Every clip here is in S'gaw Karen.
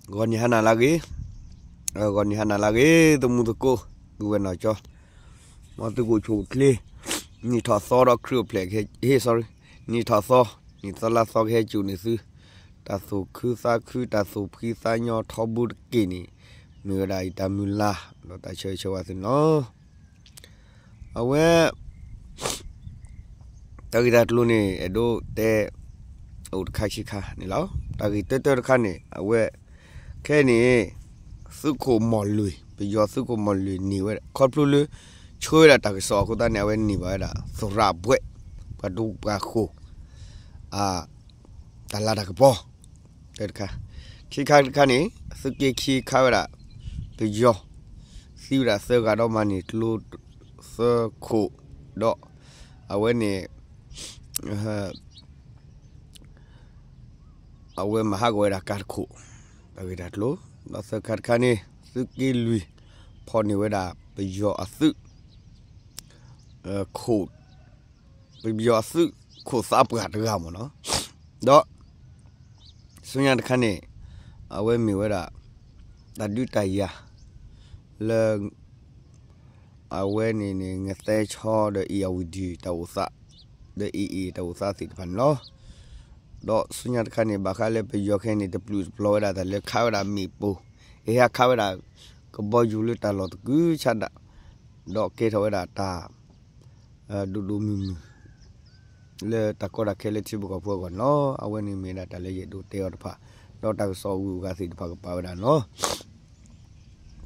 ဂီၤနံၤဟါနၤလၢအဂ့ၤ, ဂီၤနံၤဟါနၤလၢအဂ့ၤ သမူသကိး, ပုၢ်ဝဲၢ်နီၢ်ကၠီ, မ်သုကအိၣ်ဆူၣ်အိၣ်ချ့, နံၣ်ထီၣ်သီဒီးခရံာ်အိၣ်ဖျဲၣ်, ဟ့ၣ် sorry, နံၣ်ထီၣ်သီ, နံၣ်သီလါသီကဟဲစိာ်န့ၢ်သု, တၢ်သူၣ်ခုသးခု တၢ်သူၣ်ဖှံသးညီထီဘိတက့ၢ်န့ၣ်, မ့ၢ်ဝဲဒၣ်ယတၢ်မုၢ်လၢ် ဒီးတၢ်ဆၢဂ့ၤဆၢဝါသုန့ၣ်လီၤ. အဝဲ တၢ်ဂ့ၢ်တၢ်ကျိၤန့ၣ် အဲၣ်ဒိးတဲ အိၣ်တခါခံခါန့ၣ်လီၤ. တၢ်ဂ့ၢ်တၢတၢတခါန့ၣ် အဝဲ ခဲအံၤန့ၣ် သုးခိၣ်မီၢ်လွံၢ်, ပယီၤသုးခိၣ်မီၢ်လွံၢ်န့ၢ်ဝဲ ခီဖျိလၢ ဆှၢဝဲဒၣ်တၢ်ကစီၣ်အဃိသတးန့ၣ် အဝဲန့ၢ်ဘၣ်ဝဲဒၣ် သရၣ်ဘှဲၣ်, ပှၤဒူပှၤဃိၣ် အ တၢ်လၤတၢ်ကပီၤ တၢတခါ, ခံခါတခါန့ၣ် သုးက့ခံခးဝဲဒၣ် ပယီၤ သံဝဲဒၣ်သၢဂၤဒီး မၤန့ၢ်ကျိသၢခိၣ်ဒီး အဝဲန့ၣ် အဝဲမၤဟးဂီၤဝဲဒၣ်ကါတခိၣ်, တၢ်ဂ့ၢ်တၢ်ကျိၤ, ဒီးသၢခါတခါန့ၣ် သုးက့လွံၢ် ဖီၣ်န့ၢ်ဝဲဒၣ်ပယီၤအသုး ခိၣ် ပယီၤအသုးခိၣ်သးပှၢ်တဂၤမ့ၢ်နီၤ, ဒီး ဆူညါတခါန့ၣ် အဝဲမ့ၢ်ဝဲဒၣ် တၢ်ဒုးတၢ်ယၤ လၢ အဝဲန့ၣ်န့ၣ် ငသဲဆီဒီး အ့ၣ်ယၣ်ဝတံၣ် တၢ်အိၣ်သး ဒီး အ့ၣ်အ့ၣ် တၢ်အိၣ်သးသ့ၣ်တဖၣ်န့ၣ်လီၤ. ဒီးဆူညါတခါန့ၣ် ဘၣ်ဃးလၢပယီၤခဲအံၤန့ၣ် တပျုၢ်တပျီၤဝဲဒၣ်တၢ်လၢခးဝဲဒၣ်မ့ၣ်ပိၢ်, အ့ၣ်ဟးခးဝဲဒၣ် ကဘီယူၤလၢတၢ်လီၢ်တကုၤဆးဒး, ဒီးကဲထီၣ်ဝဲဒၣ်တၢ် ဒိၣ်ဒိၣ်မုၢ်မုၢ် လၢတၢ်ကီတၢ်ခဲလၢထံဖိကီၢ်ဖိအဂီၢ်န့ၣ်လီၤ. အဝဲန့ၣ်မ့ၢ်ဒၣ်တၢ်လၢယအဲၣ်ဒိးတဲအီၤတဖၣ်, ဒီးတၢ်ကစီၣ်အဂုၤအဂၤသ့ၣ်တဖၣ်ကပာ်ဝဲဒၣ်န့ၣ်လီၤ.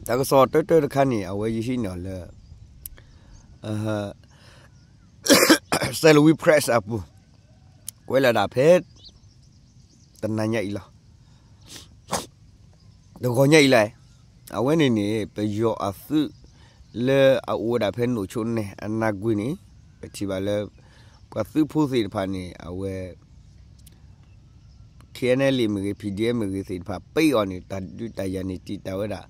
တၢ်ကစီၣ်တၢတၢတခါန့ၣ် အဝဲယဟံးန့ၢ်အီၤလၢ Salween Press အပူၤ, ကွဲးလီၤဒၣ်ဖဲ တနၤညါအံၤလီၤ. တဂီၤညါအံၤလီၤ. အဝဲန့ၣ်န့ၣ် ပယီၤအသုး လၢအအိၣ်ဝဲဒၣ်ဖဲနိၣ်ဆိနဲၣ်အနါကွ့န့ၣ် ပထံၣ်ဘၣ်လၢ ပှၤသုးဖိသ့ၣ်တဖၣ်န့ၣ် အဝဲ ခ့ၣ်အဲၣ်အဲၣ်လ့ၣ်မ့ၢ်ဂ့ၤ ဖံၣ်ဒံၣ်အ့ၣ်မ့ၢ်ဂ့ၤသ့ၣ်တဖၣ် ပ့ၢ်အီၤန့ၣ် တၢ်ဒုးတၢ်ယၤန့ၣ် တံာ်တာ်ဝဲဒၣ်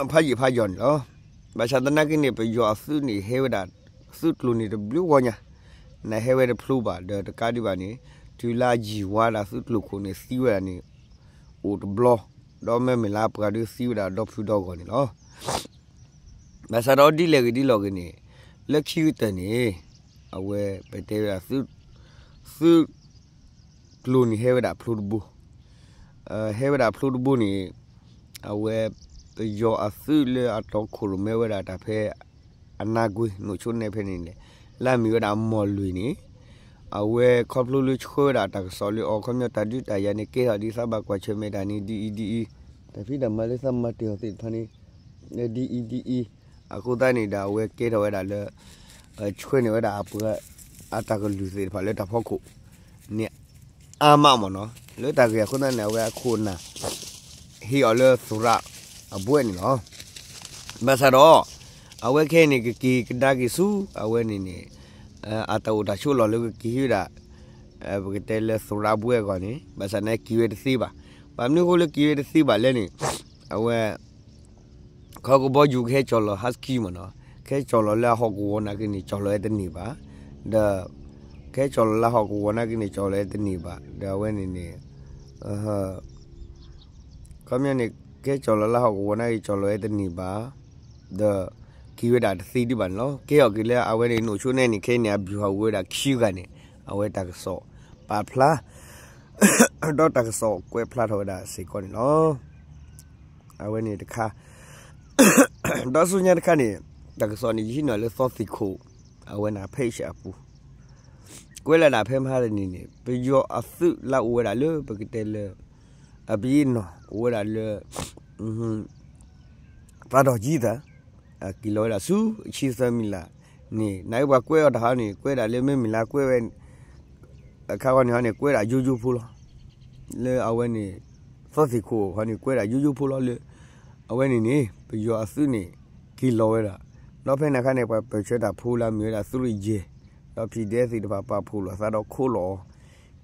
ဖးယံာ်ဖးယီၤန့ၣ်လီၤ. ဘၣ်ဆၣ်သနာ်က့န့ၣ် ပယီၤအသုးန့ၣ် ဟဲဝဲဒၣ် သုးကျိၤန့ၣ်တဘျုးဂီၢ်ညါ, နဟဲဝဲတဖျိဘၣ် ဒီးတကးဒံးဘၣ်န့ၣ် တုၤလၢအယံၤဝါဒၣ်သုးကျိၤခိၣ်န့ၣ် သံဝဲဒၣ်န့ၣ် အိၣ်တဘျီ, ဒီးမ့မ့ၢ်လၢပှၤဒုးသံဝဲဒၣ်ဒီဖုဒီဂီၢ်န့ၣ်လီၤ. ဘၣ်ဆၣ်ဒီးဒ်လဲၣ်ဂ့ၤဒ်လဲၣ်ဂ့ၤန့ၣ် လၢခံကတၢၢ်န့ၣ် အဝဲပတဲဝဲဒၣ် သုးကျိၤန့ၣ်ဟဲဝဲဒၣ်ဖျိတဘိ, ဟဲဝဲဒၣ်ဖျိတဘိန့ၣ် အဝဲ ပယီၤအသုးလၢအတီခိၣ်ရိၣ်မဲဝဲဒၣ်တၢ်ဖဲ အနါကွ့ နိၣ်ဆိနဲၣ်ဖဲန့ၣ်န့ၣ် လၢအမ့ၢ်ဝဲဒၣ်မီၢ်လွံၢ်န့ၣ် အဝဲခီဖျိလၢဆှၢဝဲဒၣ်တၢ်ကစီၣ်လၢအီၤ ခီပညီတၢ်ဒုးတၢ်ယၤန့ၣ် ကဲထီၣ်ဒ်သးဘၣ်ကွၢ်ဆၢၣ်မဲာ်တၢ်န့ၣ် ဒ်အံၤဒ်အံၤ, တၢ်ဖံးတၢ်မၤလၢသးမၤတ့ၢ်အီၤသ့ၣ်တဖၣ်န့ၣ် ဒ်အံၤဒ်အံၤ, အဃိသတးန့ၣ်ဒီး အဝဲကဲထီၣ်ဝဲဒၣ်လၢ ဆှၢန့ၢ်ဝဲဒၣ်အပှၤ အတၢ်ကလုၢ်သ့ၣ်တဖၣ်လၢတၢ်ဖီခိၣ်န့ၣ် အါမးမ့ၢ်နီၤ, လၢတၢ်ဂ့ၢ်အဃိသတးန့ၣ် အဝဲအခိၣ်အနၢ် ဟ့ၣ်အီၤလၢသရၣ်အဘှဲၣ်န့ၣ်လီၤ. ဘၣ်ဆၣ်ဒီး အဝဲခဲအံၤန့ၣ် ကက့ၤကဒါက့ၤဆူ အဝဲန့ၣ်န့ၣ် အတၢ်အိၣ်တၢ်ဆိးလီၢ်လၢကက့ၤဟံးဝဲဒၣ် ပကတဲလၢသရၣ်ဘှဲၣ်အဂီၢ်န့ၣ် ဘၣ်ဆၣ်န့ၣ်က့ၤဝဲတသ့ဘၣ်. ဘၣ်မနုၤအဃိလၢက့ၤဝဲတသ့ဘၣ်လဲၣ်န့ၣ် အဝဲ ခီကဘီယူၤကဟဲကၠီၣ်လီၤ husky မ့ၢ်နီၤ, ကဟဲကၠီၣ်လီၤလၢအဟီၣ်ကဝီၤနာ်က့န့ၣ် ကၠီၣ်လီၤဝဲတန့ၢ်ဘၣ်, ဒီး ကဟဲကၠီၣ်လီၤလၢဟီၣ်ကဝီၤနာ်က့န့ၣ် ကၠီၣ်လီၤဝဲတန့ၢ်ဘၣ်, ဒီးအဝဲန့ၣ်န့ၣ် ခီပညီန့ၣ် ကဟဲကၠီၣ်လီၤလၢဟီၣ်ကဝီၤနာ်က့ ကၠီၣ်လီၤဝဲတန့ၢ်ဘၣ်, ဒီး က့ၤဝဲဒၣ်တသ့ဒံးဘၣ်န့ၣ်လီၤ. ကဲထီၣ်က့ၤလၢအဝဲန့ၣ် နိၣ်ဆိနဲၣ်န့ၣ် ခဲအံၤန့ၣ် အဘျုးဟးဂီၤဝဲဒၣ်ခံဂၤန့ၣ် အဝဲတၢ်ကစီၣ်ပာ်ဖျါ ဒီးတၢ်ကစီၣ်ကွဲးဖျါထီၣ်ဝဲဒၣ်စ့ၢ်ကီးန့ၣ်လီၤ. အဝဲန့ၣ်တခါ ဒီးဆူညါတခါန့ၣ် တၢ်ကစီၣ်န့ၣ် ယဟံးန့ၢ်လၢသီသံၣ်ခိၣ် အဝဲန့ၣ် page အပူၤ ကွဲးလီၤဒၣ်ဖဲမဟါတနံၤန့ၣ် ပယီၤအသုးလၢအိၣ်ဝဲဒၣ်လၢပကတဲလၢ အပယီၤနီၢ်အိၣ်ဝဲဒၣ်လၢ သးဒီၣ်ကံသၢ က့ၤလီၤဝဲဒၣ်ဆူအဆံသၢမံၤလၢ်န့ၣ် နၢ်အံၤပှၤကွဲးအီၤတဟါန့ၣ် ကွဲးဒၣ်လၢမ့မ့ၢ်လၢကွဲးဝဲ အခါဂီၢ်န့ၣ်ဟီန့ၣ် ကွဲးဒၣ်ယိယိဖိလီၤ. လၢအဝဲန့ၣ် သီသံၣ်ခိၣ်ဟီန့ၣ် ကွဲးဒၣ်ယိယိဖိလီၤလၢ အဝဲန့ၣ်န့ၣ် ပယီၤအသုးန့ၣ် က့ၤလီၤဝဲဒၣ် ဒီးဖဲန့ၣ်အခါန့ၣ် ပှၤပၢၢ်ဆၢတၢ်ဖိလၢအမ့ၢ်ဝဲဒၣ်သုးရ့ၣ်ယဲၢ် ဒီး PDF သ့ၣ်တဖၣ် ပာ်ဖှိၣ်လိာ်သးဒီးခိးလိာ်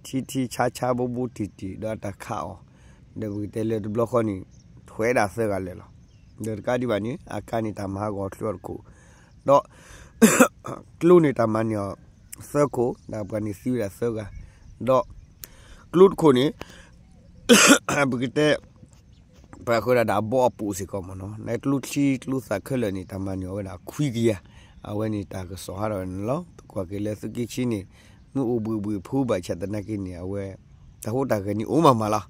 အီၤ ထံထံဆါဆါဘိဘိတံၢ်တံၢ် ဒီးတၢ်ခးအီၤ ဒီးပကတဲလၢတဘျီဃီန့ၣ် ထွဲဒၣ်သၢဂၤလၢာ်လီၤ. ဒီးတကးဒံးဘၣ်န့ၣ် အကါန့ၣ်တၢ်မၤဟးဂီၤချုးအီၤတခိၣ် ဒီး ကျိန့ၣ်တၢ်မၤန့ၢ်အီၤသၢခိၣ် ဒီးပှၤန့ၣ်သံဝဲဒၣ်သၢဂၤ ဒီး ကျိတခိၣ်န့ၣ် ပကတဲ ပှၤဃုဒၣ်ဒၣ်အဘီအပိာ်စ့ၢ်ကီးမ့ၢ်နီၤ, နကျိချံကျိသၣ်ခဲလၢာ်န့ၣ် တၢ်မၤနၢၤအီၤဝဲဒၣ်ခွံကယၤ, အဝဲန့ၣ်တၢ်ကစီၣ်ဟးထီၣ်န့ၣ်လီၤ. ပကွၢ်က့ၤလၢသုးက့ခံန့ၣ် မ့ၢ်အိၣ်ဘှံးဘှံးဖုဘၣ်ဆၣ်သနာ်က့န့ၣ် အဝဲ တၢ်ဟူးတၢ်ဂဲၤန့ၣ်အိၣ်မးမးလီၤ.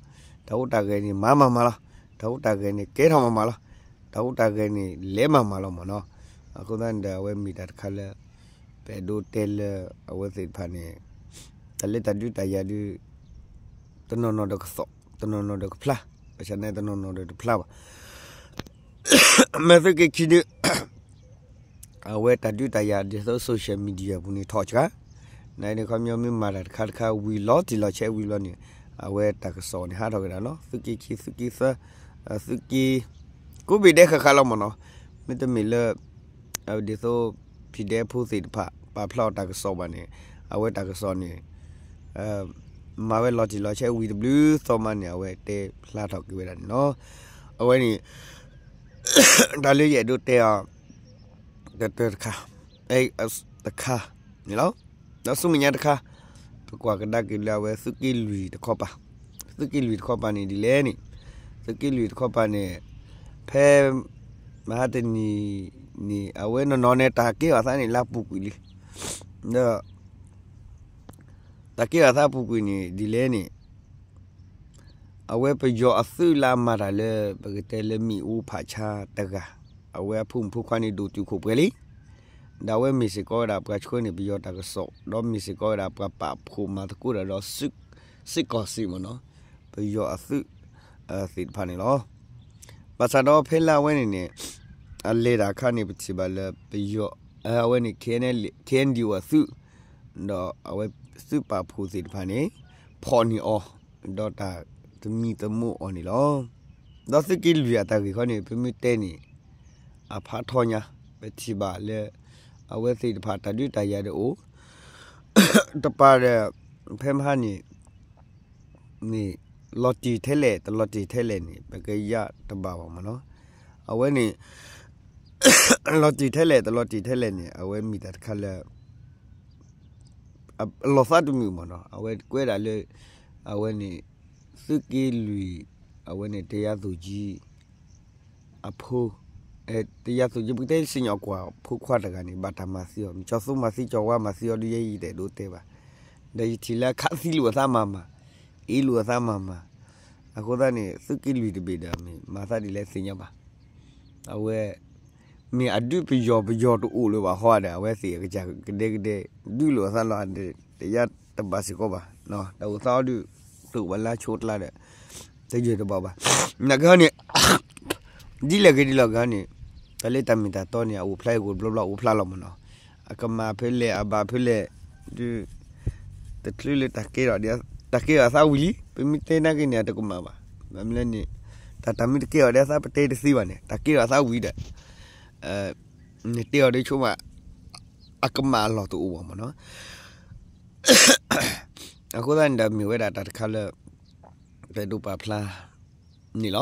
တၢ်ဟူးတၢ်ဂဲၤန့ၣ်မၤမးမးလီၤ. တၢ်ဟူးတၢ်ဂဲၤန့ၣ်ကဲထီၣ်မးမးလီၤ. တၢ်ဟူးတၢ်ဂဲၤန့ၣ်လဲၤမးမးလီၤမ့ၢ်နီၤ. အဃိသတးန့ၣ်ဒီး အဝဲမ့ၢ်တၢ်တခါလၢ ပအဲၣ်ဒိးတဲလၢအဝဲသ့ၣ်တဖၣ်န့ၣ် တၢ်လၢတၢ်ဒုးတၢ်ယၤဒုး တနီၤနီၤဒီးကသီၣ်, တနီၤနီၤဒီးကဖျါ, ဘၣ်ဆၣ်န့ၣ်တနီၤနီၤဒီးတဖျါဘၣ်. မ့ၢ်သုးက့ခံဒုး အဝဲတၢ်ဒုးတၢ်ယၤဒ်သိး social media ပူၤန့ၣ်ထီၣ်စှၤ, နန့ၣ်ခီပညီမ့ၢ်မၤတၢ်တခါတခါဝံၤလီၤတံၢ်လီၤဆဲးဝံၤလီၤန့ၣ် အဝဲတၢ်ကစီၣ်န့ၣ်ဟးထီၣ်က့ၤဒၣ်လီၤ. သုးက့ခံ သုးက့သၢ သုးက့ ကိးဘ့ၣ်ဒဲးဃၣ်ဃၣ်လီၤမ့ၢ်နီၤ. မ့တမ့ၢ်လၢ ဒ်သိး ဖံးဒဲဖိသ့ၣ်တဖၣ် ပာ်ဖျါအီၤတၢ်ကစီၣ်ဘၣ်န့ၣ် အဝဲတၢ်ကစီၣ်န့ၣ် မၤဝဲလီၤတံၢ်လီၤဆဲးဝံၤတဘျုးသီမးန့ၣ် အဝဲတဲဖျါထီၣ်က့ၤဝဲဒၣ်န့ၣ်လီၤ. အဝဲန့ၣ် တၢ်လၢယအဲၣ်ဒိးတဲအီၤ တၢ်တၢ်တခါ တခါန့ၣ်လီၤ. ဒီးဆူမဲာ်ညါတခါ ပကွၢ်ကဒါက့ၤလၢအဝဲသုးက့လွံၢ်တခီပၤ, သုးက့လွံၢ်တခီပၤန့ၣ်ဒ်လဲၣ်န့ၣ်, သုးက့လွံၢ်တခီပၤန့ၣ် ဖဲ မဟါတနံၤန့ၣ် အဝဲနီၢ်နီၢ်န့ၣ် တၢ်ကဲအီၤသးန့ၣ်လၢအပူၤကွံာ်လံ. ဒီး တၢ်ကဲအီၤသးအပူၤကွံာ်န့ၣ်ဒ်လဲၣ်န့ၣ် အဝဲပယီၤအသုးလၢအမၤတၢ်လၢ ပကတဲလၢမ့ၣ်အူဖးဆါတဂၤ, အဝဲအဖိမုၣ်ဖိခွါန့ၣ်ဒိၣ်တုာ်ခိၣ်ပှဲၤလံ. ဒီးအဝဲမ့ၢ်စ့ၢ်ကီးဝဲဒၣ်ပှၤဆှၢန့ၢ်ပယီၤတၢ်ကစီၣ် ဒီးမ့ၢ်စ့ၢ်ကီးဝဲဒၣ်ပှၤပာ်ဖှိၣ်မၤသကိးတၢ်ဒီး စစ်ကောင်စီမ့ၢ်နီၤ, ပယီၤအသုး သ့ၣ်တဖၣ်န့ၣ်လီၤ. ဘၣ်ဆၣ်ဒီးဖဲလၢအဝဲန့ၣ်န့ၣ် အလဲၤတၢ်အခါန့ၣ် ပထံၣ်ဘၣ်လၢပယီၤ အဝဲန့ၣ် KNDO အသုး ဒီးအဝဲသုးပာ်ဖှိၣ်သ့ၣ်တဖၣ်န့ၣ် ဖီၣ်န့ၢ်အီၤ ဒီးတၢ်သမံသမိးအီၤန့ၣ်လီၤ. ဒီးသုးက့လွံၢ်အတၢ်ဂ့ၢ်ခီန့ၣ် ပမ့ၢ်တဲန့ၣ် အဖးထီညါ ပထံၣ်ဘၣ်လၢ အဝဲသ့ၣ်တဖၣ်တၢ်ဒုးတၢ်ယၤဒီးအိၣ် တပၤဒီး ဖဲမဟါန့ၣ် န့ၣ် လီၤတံၢ်ထဲလဲၣ် တလီၤတံၢ်ထဲလဲၣ်န့ၣ် ပကယါတဘၣ်ဘၣ်မ့ၢ်နီၤ. အဝဲန့ၣ် လီၤတံၢ်ထဲလဲၣ် တလီၤတံၢ်ထဲလဲၣ်န့ၣ် အဝဲမ့ၢ်တၢ်တခါလၢ အလီၤသးတမုာ်မ့ၢ်နီၤ. အဝဲကွဲးဒၣ်လၢ အဝဲန့ၣ် သုးက့လွံၢ် အဝဲန့ၣ် တရားသူကြီး အဖိ တရားသူကြီး ပကတဲစံၣ်ညီၣ်ကွီၢ်ဖိခွါတဂၤန့ၣ် ဘၣ်တၢ်မၤသံအီၤ မ့ၢ်ကၠီၤသူမၤသံ ကၠီၤဝါမၤသံအီၤဒုး ယဲယတအဲၣ်ဒိးတဲဘၣ်. ဒီးယထံၣ်လၢအခးသံလိာ်အသးမၤမၤ အ့ၣ်လိာ်အသးမၤမၤ အဃိသတးန့ၣ် သုးက့လွံၢ်တဘ့ၣ်ဒီး မ့ၢ်မၤသးဒ်လဲၣ်သ့ၣ်ညါဘၣ်. အဝဲ မ့ၢ်အဒုးပယီၤ ပယီၤတအိၣ်လၢၤဘၣ်ဟီဒီး အဝဲသ့ၣ်အကစၢ်ကဒဲကဒဲ ဒုးလိာ်အသးလီၤ တယါတဘၣ်စ့ၢ်ကီးဘၣ်. တၢ်အိၣ်သးအီၤဒုး တအိၣ်ဘၣ်လၢအဆိးအကျါဒီး တယၢၢ်တဘၣ်ဘၣ်. နာ်က့ဟီန့ၣ် ဒ်လဲၣ်ဂ့ၤဒ်လဲၣ်ဂ့ၤန့ၣ် တၢ်လၢတၢ်မ့ၢ်တၢ်တီန့ၣ် အအိၣ်ဖျါအဂီၢ်တဘျီဘျီ အိၣ်ဖျါလီၤမ့ၢ်နီၤ. အကမၣ်ဖဲလဲၣ် အဘၣ်ဖဲလဲၣ် ဒုး တချုးလၢတၢ်ကဲထီၣ် တၢ်ကဲထီၣ်အသးဝံၤလံ ပမ့ၢ်တဲနာ်က့န့ၣ် အတကမၣ်ဘၣ်. မ့ၢ်လၢန့ၣ် တၢ်တၢ်မ့ၢ်တကဲထီၣ်ဒီးအသး ပတဲတသ့ဘၣ်န့ၣ် တၢ်ကဲထီၣ်အသးဝံၤဒီး နတဲအီၤဒ်ဆိမး အကမၣ်အလီၢ်တအိၣ်ဘၣ်မ့ၢ်နီၤ. အဃိသတးန့ၣ်ဒီး မ့ၢ်ဝဲဒၣ်တၢ်တခါလၢ ပအဲၣ်ဒိးပာ်ဖျါန့ၣ်လီၤ.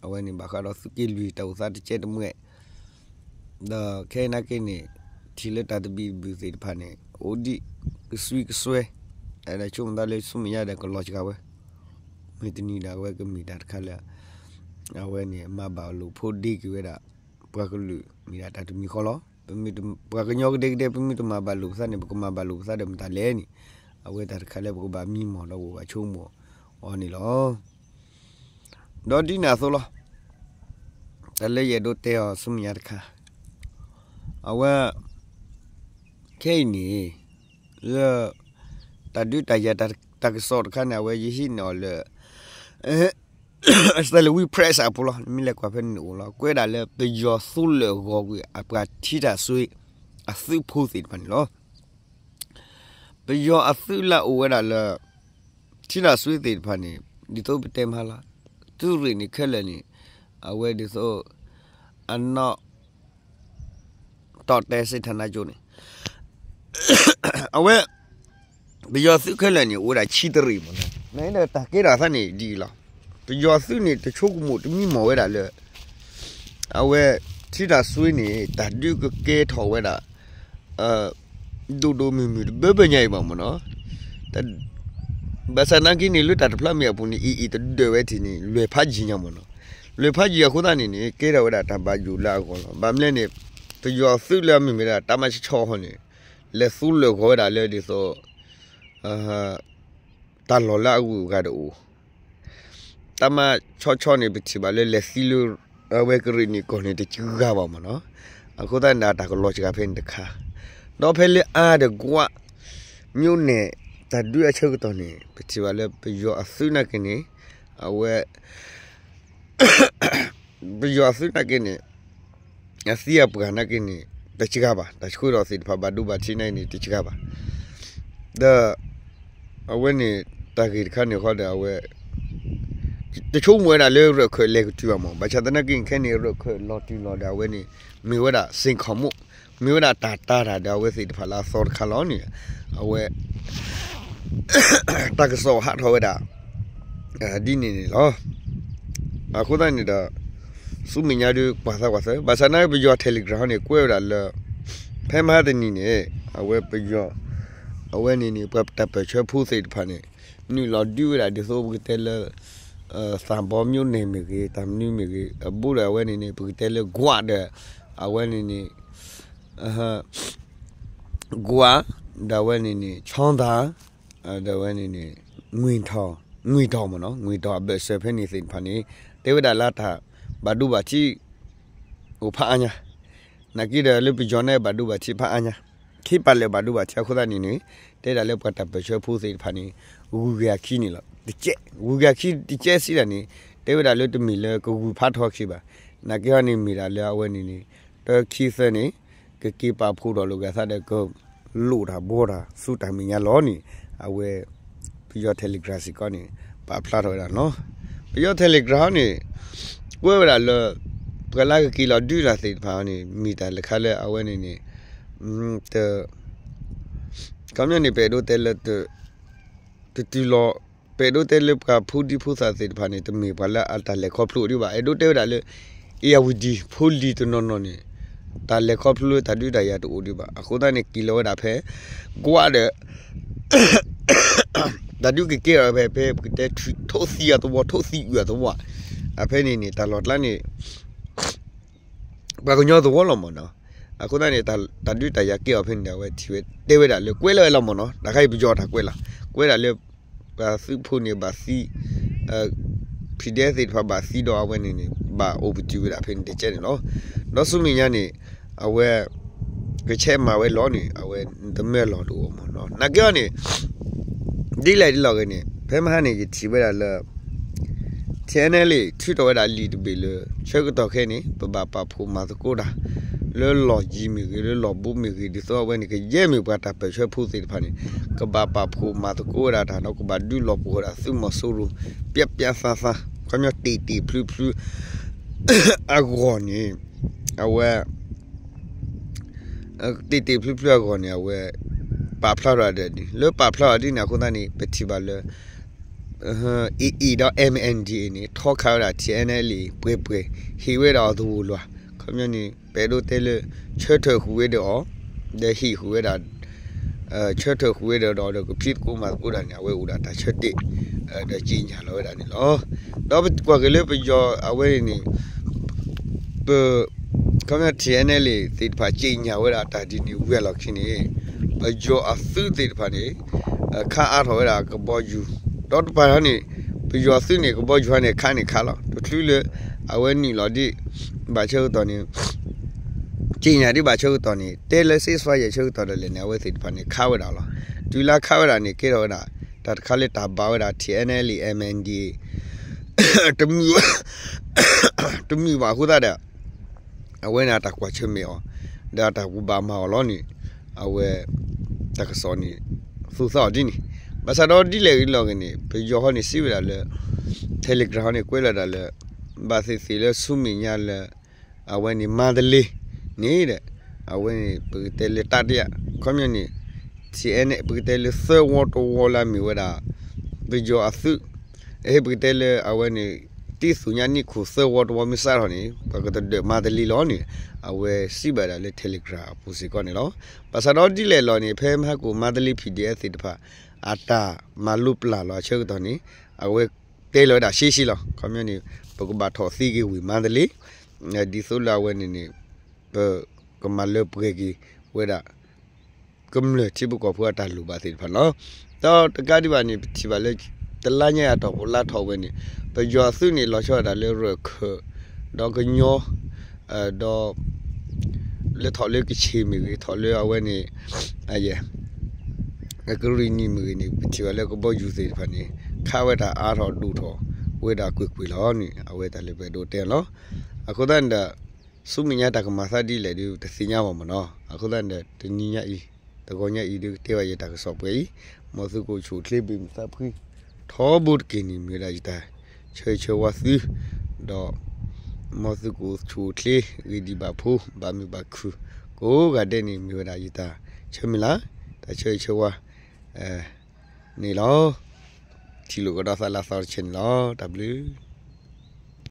အဝဲန့ၣ်ဘၣ်ဃးဒီးသုးက့လွံၢ် တၢ်အိၣ်သးတကဲတမှဲ ဒီးခဲအံၤနာ်က့န့ၣ် ထံၣ်လၢတၢ်သဘံၣ်သဘုၣ်သ့ၣ်တဖၣ်န့ၣ် အိၣ်ဒံးကစွံကစွဲ ဒီးဆိကမိၣ်သးလၢဆူမဲာ်ညါဒီးကလီၤစှၤဝဲ မုၢ်တနံၤဒီးအဝဲကမ့ၢ်တၢ်တခါလၢ အဝဲန့ၣ် မၤဘၣ်လိာ်ဖိးဒ့က့ၤဝဲဒၣ် ပှၤကလုာ်မ့ၢ်ဒၣ်တၢ်တမံၤဃီလီၤ. ပမ့ၢ်တ ပှၤကညီကဒဲကဒဲ ပမ့ၢ်တမၤဘၣ်လိာ်ပသးန့ၣ် ပကမၤဘၣ်လိာ်ပသးဒီးမတၤလဲၣ်န့ၣ် အဝဲတၢ်တခါလၢပကဘၣ်မံမီၢ်ဒီးပကဘၣ်ဆိကမိၣ်အီၤန့ၣ်လီၤ. ဒီးဒ်န့ၣ်အသိးလီၤ. တၢ်လၢယအဲၣ်ဒိးတဲအီၤဆူမဲာ်ညါတခါ အဝဲ ခဲအံၤန့ၣ် လၢ တၢ်ဒုးတၢ်ယၤတၢ်ကစီၣ်တခါန့ၣ် အဝဲယဟံးန့ၢ်အီၤလၢ Salween Press အပူၤလီၤ. နမ့ၢ်လဲၤကွၢ်ဖဲန့ၣ်အိၣ်လီၤ. ကွဲးဒၣ်လၢပယီၤသိလၢာ်ဂီၤကွံာ် အပှၤထံတၢ်ဆွ့ အသုးဖိသ့ၣ်တဖၣ်န့ၣ်လီၤ. ပယီၤအသုးလၢအအိၣ်ဝဲဒၣ်လၢ ထံတၢ်ဆွ့သ့ၣ်တဖၣ်န့ၣ် ဒ်သိးပတဲမးလီၤ. သုးရ့ၣ်န့ၣ်ခဲလၢာ်န့ၣ် အဝဲဒ်သိး အနီၢ် တီၣ်တဲစ့ၢ် ဌာနချုပ်န့ၣ် အဝဲ ပယီၤသုးခဲလၢာ်န့ၣ် အိၣ်ဝဲဒၣ်ဆံတရ့ၣ်မ့ၢ်နီၤ. နတၢ်ကဲထီၣ်အသးန့ၣ်ဒ်အံၤလီၤ. ပယီၤသုးန့ၣ် တဆိကမိၣ်တမံမီၢ်ဝဲဒၣ်လၢ အဝဲ ထံတၢ်ဆွ့န့ၣ် တၢ်ဒုးကကဲထီၣ်ဝဲဒၣ် ဒိၣ်ဒိၣ်မုၢ်မုၢ်တဘၢဘၢညါအံၤဘၣ်မ့ၢ်နီၤ. ဘၣ်ဆၣ်နာ်က့န့ၣ် လၢတၢ်တဖျါမ့ၢ်အပူၤန့ၣ် အံၤအံၤတဒၢးဝဲထံၣ်န့ၣ် လွဲၢ်ဖးယံၤညါမ့ၢ်နီၤ. လၢဖးယံၤအဃိသတးန့ၣ်န့ၣ် ကဲထီၣ်ဝဲဒၣ်တၢ်ဘၣ်ယိၣ်လၢအဂီၢ်လီၤ. ဘၣ်မနုၤလဲၣ်န့ၣ် ပယီၤအသုးလၢအမ့ၢ်ဝဲဒၣ်တၢ်မၤဆီဆီဃီန့ၣ် လဲၤသူလၢာ်ဂီၤဝဲဒၣ်လၢဒ်သိး တၢ်လီၢ်လၢအဂုၤအဂၤတအိၣ် တၢ်မၤဆီဆီန့ၣ် ပထံၣ်ဘၣ်လၢလဲၤသံလၢ အဝဲကရ့ၣ်နံၣ်ကီၢ်န့ၣ် တစှၤဘၣ်မ့ၢ်နီၤ. အဃိသတးန့ၣ် တၢ်ကလီၤစှၤဖဲန့ၣ်တခါ, ဒီးဖဲလၢအါဒီးကွး မျိးနဲၣ် တၢ်ဒုးအဆၢကတီၢ်န့ၣ် ပထံၣ်ဘၣ်လၢပယီၤအသုးနာ်က့န့ၣ် အဝဲ ပယီၤအသုးနာ်က့န့ၣ် အသံအပှၢ်နာ်က့န့ၣ် တစှၤဘၣ်, တၢ်ဆှၢထီၣ်သ့ၣ်တဖၣ်ဘၣ်ဒိဘၣ်ထံးနာ်က့န့ၣ် တစှၤဘၣ်. ဒီး အဝဲန့ၣ် တၢ်ဂ့ၢ်တခါန့ၣ်ဃီဒီး အဝဲ တဆိကမိၣ်ဝဲဒၣ်လၢရၢၢ်ခၢၣ်လဲၤကတုၤဘၣ်မ့ၢ်, ဘၣ်ဆၣ်သနာ်က့ခဲန့ၣ် ရၢၢ်ခၢၣ်လီၤတုၤလီၤဒီး အဝဲန့ၣ် မ့ၢ်ဝဲဒၣ်စ့ၢ်ကီးမိၣ် မ့ၢ်ဝဲဒၣ်တၢ်တာ်တၢ်ဒီးအဝဲသ့ၣ်တဖၣ်လၢအသီတခါလီၤန့ၣ် အဝဲ တၢ်ကစီၣ်ဟးထီၣ်ဝဲဒၣ် ဒ်န့ၣ်န့ၣ်လီၤ. အဃိသတးန့ၣ်ဒီး ဆူမဲာ်ညါဒုးကွၢ်သးကွၢ်သၢ ဘၣ်ဆၣ်သနာ်က့ ပယီၤ Telegram ဟီန့ၣ် ကွဲးဝဲဒၣ်လၢ ဖဲမဟါတနံၤန့ၣ် အဝဲပယီၤ အဝဲန့ၣ်န့ၣ် ပှၤတၢ်ပၢၢ်ဆၢဖိသ့ၣ်တဖၣ်န့ၣ် နုာ်လီၤဒုးဝဲဒၣ်ဒ်သိးပကတဲလၢ သးဘီမျိးနဲၣ်မ့ၢ်ဂ့ၤ တၢ်မနုၤမ့ၢ်ဂ့ၤ အဘူးဒီးအဝဲန့ၣ်န့ၣ် ပကတဲလၢကွးဒီး အဝဲန့ၣ်န့ၣ် ကွး ဒီးအဝဲန့ၣ်န့ၣ် ချောင်းသာ ဒီးအဝဲန့ၣ်န့ၣ် ငွေတောင် ငွေတောင်မ့ၢ်နီၤ ငွေတောင် အဘၢၣ်စၢၤဖဲန့ၣ်သ့ၣ်တဖၣ်န့ၣ် တဲဝဲဒၣ်လၢတၢ်ဘၣ်ဒိဘၣ်ထံး အိၣ်ဖးအါညါ နာ်က့ဒီးလၢပယီၤန့ၣ်ဘၣ်ဒိဘၣ်ထံးဖးအါညါ ခံပာ်လၢာ်ဘၣ်ဒိဘၣ်ထံးအဃိသတးန့ၣ်န့ၣ် တဲဒၣ်လၢပှၤတၢ်ပၢၢ်ဆၢဖိသ့ၣ်တဖၣ်န့ၣ် ဂုၤက့ၤအခံန့ၣ်လီၤ. တကဲး ဂုၤက့ၤအခံတကဲးစံးဒၣ်န့ၣ် တဲဝဲဒၣ်လၢတမ့ၢ်လၢကဂုၤဖးထီခံဘၣ်. နာ်က့ဟီန့ၣ်မ့ၢ်ဒၣ်လၢအဝဲန့ၣ်န့ၣ် တခံသၢန့ၣ် ကက့ၤပာ်ဖှိၣ်ထီၣ်လိာ်က့ၤသးဒီးက လိာ်တၢ်ဘှီတၢ်ဆူတၢ်မဲာ်ညါလီၤန့ၣ် အဝဲ ပယီၤ Telegram စ့ၢ်ကီးန့ၣ် ပာ်ဖျါထီၣ်ဝဲဒၣ်နီၤ. ပယီၤ Telegram န့ၣ် ကွဲးဝဲဒၣ်လၢ ပှၤလၢကက့ၤလီၤဒုးတၢ်သ့ၣ်တဖၣ်န့ၣ် မ့ၢ်တၢ်လၢခါလၢအဝဲန့ၣ်န့ၣ် တ ခီပညီန့ၣ် ပအဲၣ်ဒိးတဲလၢ တတုၤလီၤ ပအဲၣ်ဒိးတဲလၢပှၤဖိဒံဖိသၣ်သ့ၣ်တဖၣ်န့ၣ် တမ့ၢ်ပှၤလၢအတၢ်လဲၤခီဖျိဒံးဘၣ်. အဲၣ်ဒိးတဲဝဲဒၣ်လၢ အ့ၣ်ယၣ်ဝတံၣ် ဖိလံၤတနီၤနီၤန့ၣ် တၢ်လဲၤခီဖျိလၢတၢ်ဒုးတၢ်ယၤတအိၣ်ဒံးဘၣ်. အဃိသတးန့ၣ် က့ၤလီၤဝဲဒၣ်ဖဲ ကွးဒီး တၢ်ဒုးကကဲထီၣ်ဖဲ ဖဲပကတဲ ထိၣ်သံအသဝီ ထိၣ်သံအုးအသဝီ အဖဲန့ၣ်န့ၣ် တၢ်လီၢ်ကျါန့ၣ် ပှၤကညီသဝီလီၤမ့ၢ်နီၤ. အဃိသတးန့ၣ် တၢ်ဒုးတၢ်ယၤကဲအီၤဖဲန့ၣ်ဒီး အဝဲထံၣ်ဝဲတဲဝဲဒၣ်လၢ ကွဲးလီၤဝဲလီၤမ့ၢ်နီၤ. တၢ်ခါအံၤပယီၤတၢ်ကွဲးလီၤ. ကွဲးဒၣ်လၢ ပှၤသုးဖိန့ၣ်ဘၣ်သံ PDF သ့ၣ်တဖၣ်ဘၣ်သံဒီးအဝဲန့ၣ်န့ၣ် ဘၣ်အိၣ်ပတုာ်ဝဲဒၣ်ဖဲန့ၣ်တကဲးန့ၣ်လီၤ. ဒီးဆူမဲာ်ညါန့ၣ် အဝဲ ကဆဲးမၤဝဲလီၤန့ၣ် အဝဲတမၢလီၤတအိၣ်မ့ၢ်နီၤ. နာ်က့အီၤန့ၣ် ဒ်လဲၣ်ဒ်လဲၣ်ဂ့ၤန့ၣ် ဖဲမဟါန့ၣ် ယထံၣ်ဝဲဒၣ်လၢ ထံၣ် NLA ထုးထီၣ်ဝဲဒၣ်လံာ်တဘ့ၣ်လၢ ဆၢကတီၢ်ခဲအံၤန့ၣ် ပဘၣ်ပာ်ဖှိၣ်မၤသကိးတၢ် လၢလီၢ်ယံၤမ့ၢ်ဂ့ၤ လၢလီၢ်ဘူးမ့ၢ်ဂ့ၤ ဒ်သိးအဝဲန့ၣ် ကယဲၢ်မ့ၢ်ပှၤတၢ်ပၢၢ်ဆၢဖိသ့ၣ်တဖၣ်န့ၣ် ကဘၣ်ပာ်ဖှိၣ်မၤသကိးဝဲဒၣ်တၢ်ဒီး ကဘၣ်ဒုးလီၤပှီၢ်ဝဲဒၣ်သုးမီၤစိရိၤ ပျၢ်ပျၢ်သးသး ခီပညီတ့ၢ်တ့ၢ်ဖျုးဖျုး အဂီၢ်န့ၣ် အဝဲ တ့ၢ်တ့ၢ်ဖျုးဖျုးအဂီၢ်န့ၣ် အဝဲ ပာ်ဖျါထီၣ်ဒ်န့ၣ် လၢပာ်ဖျါထီၣ်ဒ်န့ၣ်အဃိသတးန့ၣ် ပထံၣ်ဘၣ်လၢ AA ဒီး MNDAA န့ၣ် ထီခးဝဲဒၣ် ထံၣ် NLA ပှဲၤပှဲၤ ဟ့ၣ်ဝဲဒၣ်အီၤသဝီလွၤ ခီပညီန့ၣ် ပအဲၣ်ဒိးတဲလၢ ဆၢထၢၣ်ဃုာ်ဝဲဒီးအီၤ ဒီးဟ့ၣ်ဃုာ်ဝဲဒၣ် ဆၢထၢၣ်ဃုာ်ဝဲဒီးဒီး ကဖံးသကိးမၤသကိးတၢ်န့ၣ် အဝဲအိၣ်ဒၣ်တၢ်ဆၢတဲာ် ဒီးက့ညါလီၤဝဲဒၣ်န့ၣ်လီၤ. ဒီးပကွၢ်က့ၤလၢပယီၤအဝဲန့ၣ် ပ ခီပညီ ထံၣ် NLA သ့ၣ်တဖၣ် က့ညါဝဲဒၣ်တၢ်ဒ်န့ၣ်ဝံၤအလီၢ်ခံန့ၣ် ပယီၤအသုးသ့ၣ်တဖၣ်န့ၣ် ခးအါထီၣ်ဝဲဒၣ်ကဘီယူၤ ဒီးတပၤန့ၣ် ပယီၤအသုးန့ၣ် ကဘီယူၤဟီန့ၣ် ခးန့ၣ်ခးလီၤ တချုးလၢ အဝဲနုာ်လီၤဒံး ဘၣ်ဆၢကတီၢ်န့ၣ် က့ညါဒံးဘၣ်ဆၢကတီၢ်န့ၣ် တဲလၢ ceasefire ဆၢကတီၢ်ဒၣ်လဲာ်န့ၣ် အဝဲသ့ၣ်တဖၣ်န့ၣ် ခးဝဲဒၣ်လီၤ. တုၤလၢခးဝဲဒၣ်န့ၣ် ကဲထီၣ်ဝဲဒၣ် တၢ်တခါလၢတၢ်ဘၣ်ဝဲဒၣ် ထံၣ် NLA MNDAA တမုာ်ဘၣ်အဃိသတးဒီး အဝဲန့ၣ်အတၢ်ကွၢ်ဆၢၣ်မဲာ်အီၤ ဒီးအတၢ်ကူၣ်ဘၣ်မၤအီၤလီၤန့ၣ် အဝဲ တၢ်ကစီၣ်န့ၣ် သူသးအီၤဒ်န့ၣ် ဘၣ်ဆၣ်ဒီးဒ်လဲၣ်ဂ့ၤလီၤဂ့ၤန့ၣ် ပယီၤဟီန့ၣ်စံးဝဲဒၣ်လၢ Telegram ဟီန့ၣ် ကွဲးလီၤဒၣ်လၢ ဘၣ်သ့ၣ်သ့ၣ်လၢဆူမဲာ်ညါလၢ အဝဲန့ၣ် မါတလ့န့ၣ်ဒီး အဝဲန့ၣ် ပကတဲလၢတၢ်တယၣ် ခီပညီန့ၣ် ထံၣ် NLA ပကတဲလၢသၢဝီတဝီလၢအမ့ၢ်ဝဲဒၣ် ပယီၤအသုး အဟ့ၣ်ပကတဲလၢအဝဲန့ၣ် တံၢ်သူညါနံၣ်ခိၣ်သၢဝီတဝီမ့ၢ်စးထီၣ်န့ၣ် ပှၤကတဒၢးမါတလ့လီၤန့ၣ် အဝဲစံးဘၣ်ဒၣ်လၢ Telegram အပူၤစ့ၢ်ကီးန့ၣ်လီၤ. ဘၣ်ဆၣ်ဒီးဒ်လဲၣ်လီၤန့ၣ် ဖဲမဟါကိၣ်မါတလ့ PDF သ့ၣ်တဖၣ် အတၢ်မၤလိပျၢ်လီၤအဆၢကတီၢ်န့ၣ် အဝဲတဲလီၤဝဲဒၣ်ရှဲရှဲလီၤ. ခီပညီန့ၣ် ပကဘၣ်ထီၣ်သ့က့ၤဝ့ၢ်မါတလ့, ဒ်သိးလၢအဝဲန့ၣ်န့ၣ် ပကမၤလၢပှဲၤက့ၤဝဲဒၣ် ကမျၢၢ်ထံဖိကီၢ်ဖိအတၢ်လိၣ်ဘၣ်သ့ၣ်တဖၣ်န့ၣ်လီၤ. ဒီးတကးဒံးဘၣ်န့ၣ် ပထံၣ်ဘၣ်လၢ တလါညါအံၤအတီၢ်ပူၤလါထီၣ်ဝဲန့ၣ် ပယီၤသုးန့ၣ် လီၤဆီဒၣ်တၢ်လၢရၢၢ်ခၢၣ် ဒီးကညီ ဒီး လၢထီၣ်လၢကခ့ၣ်မ့ၢ်ဂ့ၤ ထီၣ်လၢအဝဲန့ၣ် ကရံၣ်နံၣ်မ့ၢ်ဂ့ၤန့ၣ် ပထံၣ်ဘၣ်လၢကဘီယူၤသ့ၣ်တဖၣ်န့ၣ် ခးဝဲတၢ်အါထီၣ်ဒိၣ်ထီၣ်ဝဲဒၣ်ကွ့ၢ်ကွ့ၢ်လီၤန့ၣ် အဝဲတၢ်လၢပအဲၣ်ဒိးတဲလီၤ. အဃိသတးန့ၣ်ဒီး ဆူမဲာ်ညါတၢ်ကမၤသးဒ်လဲၣ်ဒီး တသ့ၣ်ညါဘၣ်မ့ၢ်နီၤ. အဃိသတးန့ၣ်ဒီး တနံၤညါအံၤ တဂီၤညါအံၤဒီး ကတဲဘၣ်ယတၢ်ကစီၣ်ပှဲၤအံၤ, မ်သုကအိၣ်ဆူၣ်အိၣ်ချ့ ဘၣ်မုာ်သးဖှံ ထီဘိတက့ၢ်န့ၣ် မ့ၢ်ဝဲဒၣ်ယတၢ်ဆၢဂ့ၤဆၢဝါသု, ဒီး မ်သုကအိၣ်ဆူၣ်အိၣ်ချ့ ဂ့ၤဒံးဘၣ်ဖိ ဘၣ်မုာ်ဘၣ်ခုၣ် ကိးဂၤဒဲးန့ၣ် မ့ၢ်ဝဲဒၣ်ယတၢ်ဆၢမုၢ်လၢ် တၢ်ဆၢဂ့ၤဆၢဝါ န့ၣ်လီၤ. ထံၣ်လိာ်ကဒီးသးလၢအသီတဆဲးန့ၣ်လီၤ. တၢ်ဘျုး